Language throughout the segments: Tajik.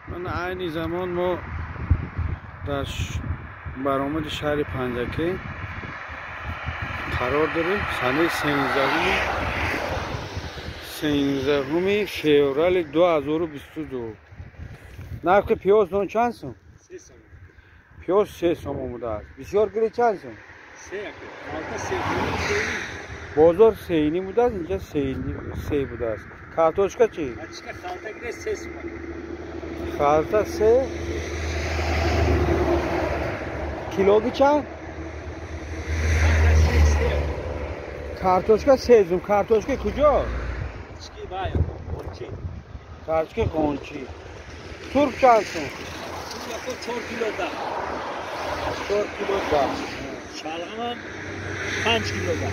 Ман айни замон мо дар баромади шаҳри Панҷакент қарор дорем. Санаи 13 феврали 2022. Нархи пиёзтон чанд сум? Пиёз 3 сомон будааст. Бисёр гири чанд сум? Бозор 3,5 будааст, инҷа 3 будааст. Картошка чӣ? Халта 3. Килоги чанд? Картошка 3 сум. Картошка куҷо? Картошка Қончӣ. Турп чанд сум? 4 кило 10. 4 кило 10. Шалғам 5 кило 10.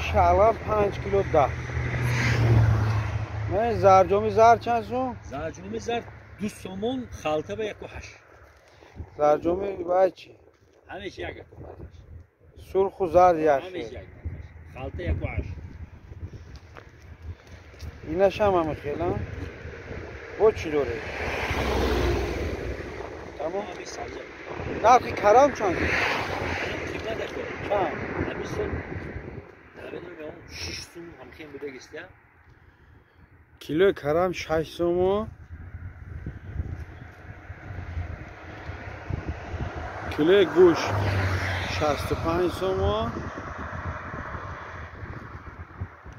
Шалғам 5 кило 10. Не, зарҷоми зар чанд сум? Зарҷоми зар 2 сомон, халта ба 1,8. Зарҷоми вай чӣ? Ҳамеш як. Сурху зар як. Ҳамеш як. Халта 1,8. Инашам ҳама хела? Бо чӣ доред? Тамом. Нархи карам чанд? Қимат ака. Чанд? Ҳамин сол намедонам 6 сум ҳамхел будагист, я? Килои карам 6 сомон. Килои гӯшт 65 сомон.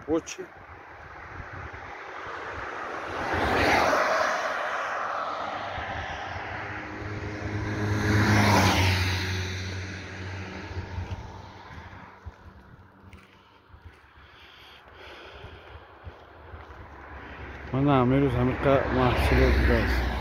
Бо чӣ? Мана амирӯз ҳамиқа маҳсулот будааст.